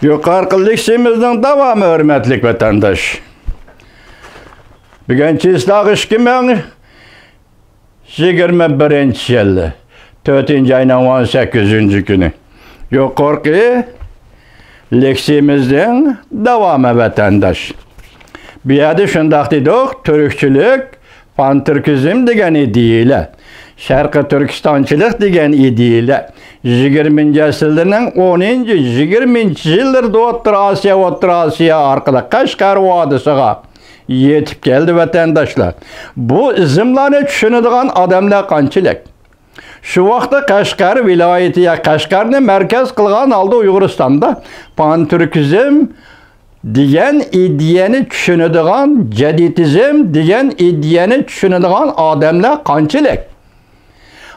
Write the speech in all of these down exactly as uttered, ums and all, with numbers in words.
يۇقىرىقى لېكسىيىمىزنىڭ داۋامى، ھۆرمەتلىك ۋەتەنداش. بۈگۈن چىسلاغ ئىككى مىڭ يىگىرمە بىرىنچى يىل، تۆتىنچى ئاينىڭ ئون سەككىزىنچى كۈنى. يۇقىرىقى لېكسىيىمىزنىڭ داۋامى، ۋەتەنداش. بۇ يەردە شۇنداق دېدۇق، تۈركچىلىك، پانتۈركىزم دېگەن ئىدىيىلەر، شەرقىي تۈركىستانچىلىق دېگەن ئىدىيىلەر يىگىرمىنچى ئەسىرلەرنىڭ ئونىنچى، يىگىرمىنچى يىللىرىدا ئوتتۇرا ئاسىيا، ئوتتۇرا ئاسىيا ئارقىلىق قەشقەر ۋادىسىغا يېتىپ كەلدى، ۋەتەنداشلار. بۇ ئىزملارنى چۈشىنىدىغان ئادەملەر قانچىلىك؟ شۇ ۋاقىتتا قەشقەر ۋىلايىتى يا قەشقەرنى مەركەز قىلغان ھالدا ئۇيغۇرىستاندا پانتۈركىزم دېگەن ئىدىيەنى چۈشىنىدىغان، جەدىتىزم دېگەن ئىدىيەنى چۈشىنىدىغان ئادەملەر قانچىلىك؟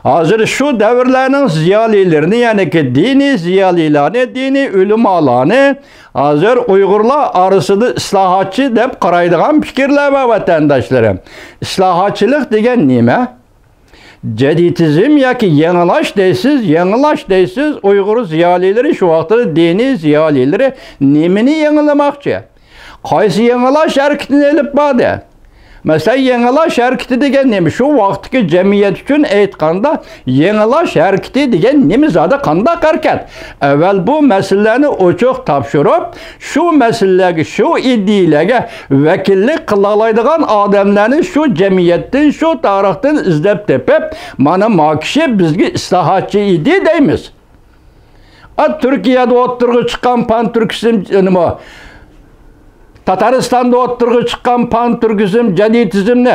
ھازىر شۇ دەۋرلەرنىڭ زىيالىيلىرىنى، يەنىكى دىنىي زىيالىيلارنى، دىنىي ئۆلىمالارنى ھازىر ئۇيغۇرلار ئارىسىدا ئىسلاھاتچى دەپ قارايدىغان پىكىرلەر بار، ۋەتەنداشلىرىم. ئىسلاھاتچىلىق دېگەن نېمە؟ جەدىتىزم ياكى يېڭىلاش دەيسىز، يېڭىلاش دەيسىز. ئۇيغۇر زىيالىيلىرى، شۇ ۋاقىتتا دىنىي زىيالىيلىرى نېمىنى يېڭىلىماقچى؟ قايسى يېڭىلاش ھەرىكىتىنى ئېلىپ باردى؟ مەسىلەن، يېڭىلاش ھەرىكىتى دېگەن نېمە؟ شۇ ۋاقىتتىكى جەمئىيەت ئۈچۈن ئېيتقاندا، يېڭىلاش ھەرىكىتى دېگەن نېمە زادى، قانداق ھەرىكەت؟ ئەۋۋەل بۇ مەسىلىلەرنى ئوچۇق تاپشۇرۇپ، شۇ مەسىلىلەرگە، شۇ ئىدىيىلەرگە ۋەكىللىك قىلالايدىغان ئادەملەرنى شۇ جەمئىيەتتىن، شۇ تارىختىن ئىزدەپ تېپىپ، مانا ما كىشى بىزگە ئىسلاھاتچى ئىدى دەيمىز. ئا، تۈركىيەدە ئوتتۇرىغا چىققان پانتۈركىزم، نېمە، تاتارىستاندا ئوتتۇرىغا چىققان پانتۈركىزم، جەدىتىزمنى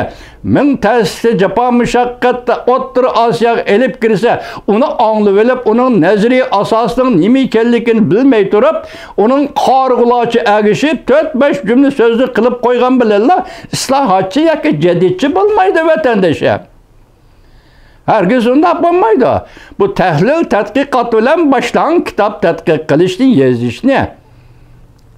مىڭ تەستە جاپا مۇشەققەتتە ئوتتۇرا ئاسىياغا ئېلىپ كىرسە، ئۇنى ئاڭلىۋېلىپ، ئۇنىڭ نەزەرىي ئاساسىنىڭ نېمە ئىكەنلىكىنى بىلمەي تۇرۇپ، ئۇنىڭ قارىغۇلارچە ئەگىشىپ، تۆت-بەش جۈملە سۆزنى قىلىپ قويغان بىلەنلا ئىسلاھاتچى ياكى جەدىتچى بولمايدۇ، ۋەتەنداش. ھەرگىز ئۇنداق بولمايدۇ. بۇ تەھلىل تەتقىقات بىلەن باشلاڭ، كىتاب تەتقىق قىلىشنى، يېزىشنى.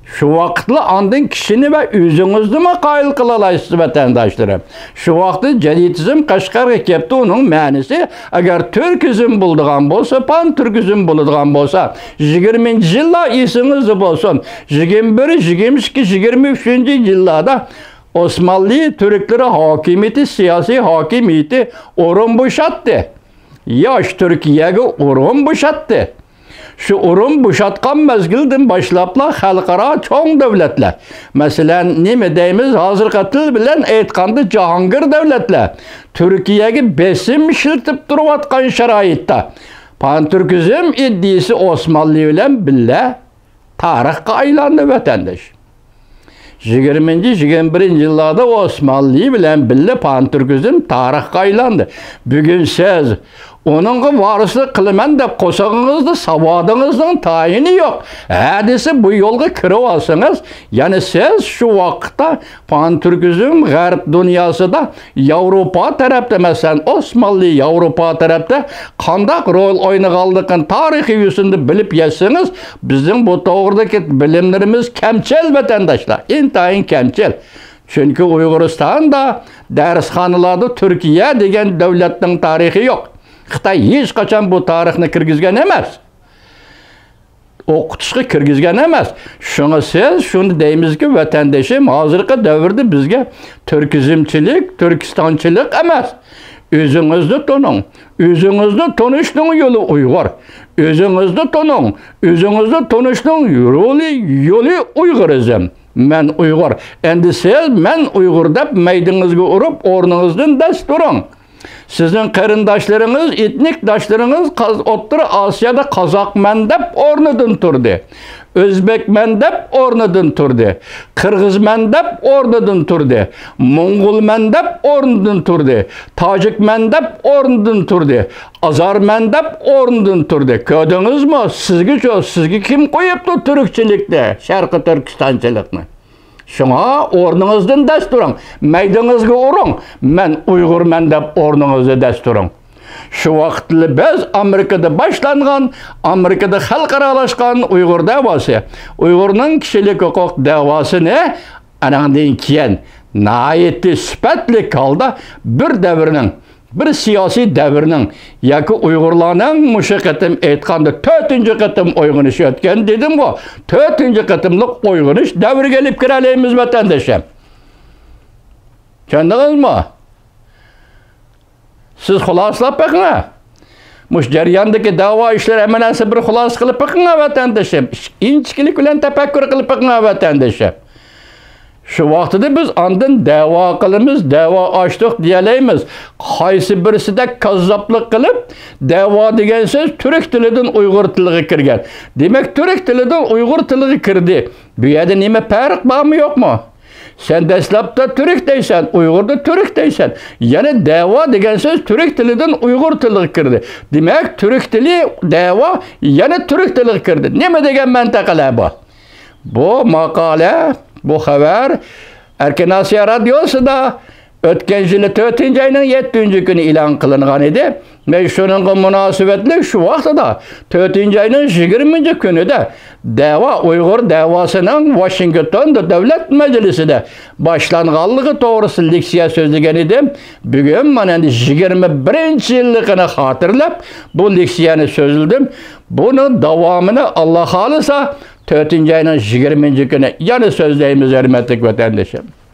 شۇ ۋاقىتلا ئاندىن كىشىنى ۋە ئۆزىڭىزنىمۇ قايىل قىلالايسىز، ۋەتەنداشلىرىم. شۇ ۋاقىتتا جەدىتىزم قەشقەرگە كەپتۇ، ئۇنىڭ مەنىسى، ئەگەر تۈركىزم بولىدىغان بولسا، پان تۈركىزم بولىدىغان بولسا، يىگىرمىنچى يىللار ئېسىڭىزدە بولسۇن، يىگىرمە بىر، يىگىرمە ئىككى، يىگىرمە ئۈچىنچى يىللاردا ئوسمانلى تۈركلىرى ھاكىمىيىتى، سىياسىي ھاكىمىيىتى ئورۇن بوشاتتى. ياش تۈركىيەگە ئورۇن بوشاتتى. شۇ ئورۇن بوشاتقان مەزگىلدىن باشلاپلا خەلقئارا چوڭ دۆلەتلەر، مەسىلەن، نېمە دەيمىز، ھازىرقى تىل بىلەن ئېيتقاندا جاھانگىر دۆلەتلەر تۈركىيەگە بېسىم ئىشلىتىپ تۇرۇۋاتقان شارائىتتا، پانتۈركىزم ئىدىيىسى ئوسمانلى بىلەن بىللە تارىخقا ئايلاندى، ۋەتەنداش. يىگىرمىنچى، يىگىرمە بىرىنچى يىللاردا ئوسمانلى بىلەن بىللە پانتۈركىزم تارىخقا ئايلاندى. بۈگۈن سىز ئۇنىڭغا ۋارىسلىق قىلىمەن دەپ قورسىقىڭىزدا ساۋادىڭىزنىڭ تايىنى يوق. ھە دېسە بۇ يولغا كىرىۋالسىڭىز، يەنى سىز شۇ ۋاقىتتا پانتۈركىزم غەرب دۇنياسىدا ياۋروپا تەرەپتە، مەسىلەن، ئوسمانلى ياۋروپا تەرەپتە قانداق رول ئوينىغانلىقىنى تارىخىي يۈزىنى بىلىپ يەتسىڭىز، بىزنىڭ بۇ توغرىدىكى بىلىملىرىمىز كەمچىل، ۋەتەنداشلار، ئىنتايىن كەمچىل. چۈنكى ئۇيغۇرىستاندا، دەرسخانىلاردا تۈركىيە دېگەن دۆلەتنىڭ تارىخى يوق. خىتاي ھېچقاچان بۇ تارىخنى كىرگۈزگەن ئەمەس. ئوقۇتۇشقا كىرگۈزگەن ئەمەس. شۇڭا سىز شۇنى دەيمىزكى، ۋەتەندىشىم، ھازىرقى دەۋردە بىزگە تۈركىزمچىلىك، تۈركىستانچىلىق ئەمەس. ئۆزىڭىزنى تونۇڭ. ئۆزىڭىزنى تونۇشنىڭ يولى ئۇيغۇر. ئۆزىڭىزنى تونۇڭ. ئۆزىڭىزنى تونۇشنىڭ يولى، يولى ئۇيغۇرىزم. مەن ئۇيغۇر. ئەمدى سىز مەن ئۇيغۇر دەپ مەيدىڭىزگە ئۇرۇپ، ئورنىڭىزدىن دەس تۇرۇڭ. سىزنىڭ قېرىنداشلىرىڭىز، ئېتنىك داشلىرىڭىز قاز-، ئوتتۇرا ئاسىيادا قازاقمەن دەپ ئورنىدىن تۇردى. ئۆزبەكمەن دەپ ئورنىدىن تۇردى. قىرغىزمەن دەپ ئورنىدىن تۇردى. موڭغۇلمەن دەپ ئورنىدىن تۇردى. تاجىكمەن دەپ ئورنىدىن تۇردى. ئازارمەن دەپ ئورنىدىن تۇردى. كۆردىڭىزمۇ؟ سىزگىچۇ، سىزگە كىم قويۇپتۇ تۈركچىلىكنى، شەرقىي تۈركىستانچىلىقنى؟ شۇڭا ئورنىڭىزدىن دەس تۇرۇڭ، مەيدىڭىزگە ئۇرۇڭ، مەن ئۇيغۇرمەن دەپ ئورنىڭىزدا دەس تۇرۇڭ. شۇ ۋاقىتلا بىز ئامېرىكىدا باشلانغان، ئامېرىكىدا خەلقئارالاشقان ئۇيغۇر دەۋاسى، ئۇيغۇرنىڭ كىشىلىك ھوقۇق دەۋاسىنى ئاناندىن كېيىن ناھايىتى سۈپەتلىك ھالدا بىر دەۋرنىڭ بىر سىياسىي دەۋرنىڭ ياكى ئۇيغۇرلارنىڭ مۇشۇ قېتىم ئېيتقاندا تۆتىنچى قېتىم ئويغىنىشى ئۆتكەن دېدىمغۇ، تۆتىنچى قېتىملىق ئويغىنىش دەۋرىگە ئېلىپ كىرەلەيمىز، ۋەتەندىشىم. چۈشەندىڭىزمۇ؟ سىز خۇلاسىلاپ بېقىڭە. مۇشۇ جەرياندىكى دەۋا ئىشلىرى ھەممە نەرسە بىر خۇلاسە قىلىپ بېقىڭە، ۋەتەندىشىم. ئىنچىكىلىك بىلەن تەپەككۇر قىلىپ بېقىڭە، ۋەتەندىشىم. شۇ ۋاقتىدا بىز ئاندىن دەۋا قىلىمىز، دەۋا ئاچتۇق دېيەلەيمىز. قايسى بىرسىدە كاززاپلىق قىلىپ، دەۋا دېگەن سۆز تۈرك تىلىدىن ئۇيغۇر تىلىغا كىرگەن. دېمەك، تۈرك تىلىدىن ئۇيغۇر تىلىغا كىردى. بۇ يەردە نېمە پەرق بارمۇ، يوقمۇ؟ سەن دەسلەپتە تۈرك دەيسەن، ئۇيغۇردا تۈرك دەيسەن. يەنى دەۋا دېگەن سۆز تۈرك تىلىدىن ئۇيغۇر تىلىغا كىردى. دېمەك، تۈرك تىلى، دەۋا، يەنە تۈرك تىلىغا كىردى. نېمە دېگەن مەنتىقىلەر بۇ؟ بۇ ماقالە، بۇ خەۋەر ئەركىن ئاسىيا رادىيوسىدا ئۆتكەن يىلى تۆتىنچى ئاينىڭ يەتتىنچى كۈنى ئېلان قىلىنغان ئىدى. مەن شۇنىڭغا مۇناسىۋەتلىك شۇ ۋاقتىدا، تۆتىنچى ئاينىڭ يىگىرمىنچى كۈنىدە دەۋا، ئۇيغۇر دەۋاسىنىڭ ۋاشىنگتوندا دۆلەت مەجلىسىدە باشلانغانلىقى توغرىسىدا لېكسىيە سۆزلىگەن ئىدىم. بۈگۈن مانا ئەمدى يىگىرمە بىرىنچى يىللىقىنى خاتىرىلەپ، بۇ لېكسىيەنى سۆزلىدىم. بۇنىڭ داۋامىنى، ئاللا خالىسا، تۆتىنچى ئاينىڭ يىگىرمىنچى كۈنى يەنە سۆزلەيمىز، ھۆرمەتلىك ۋەتەندىشىم.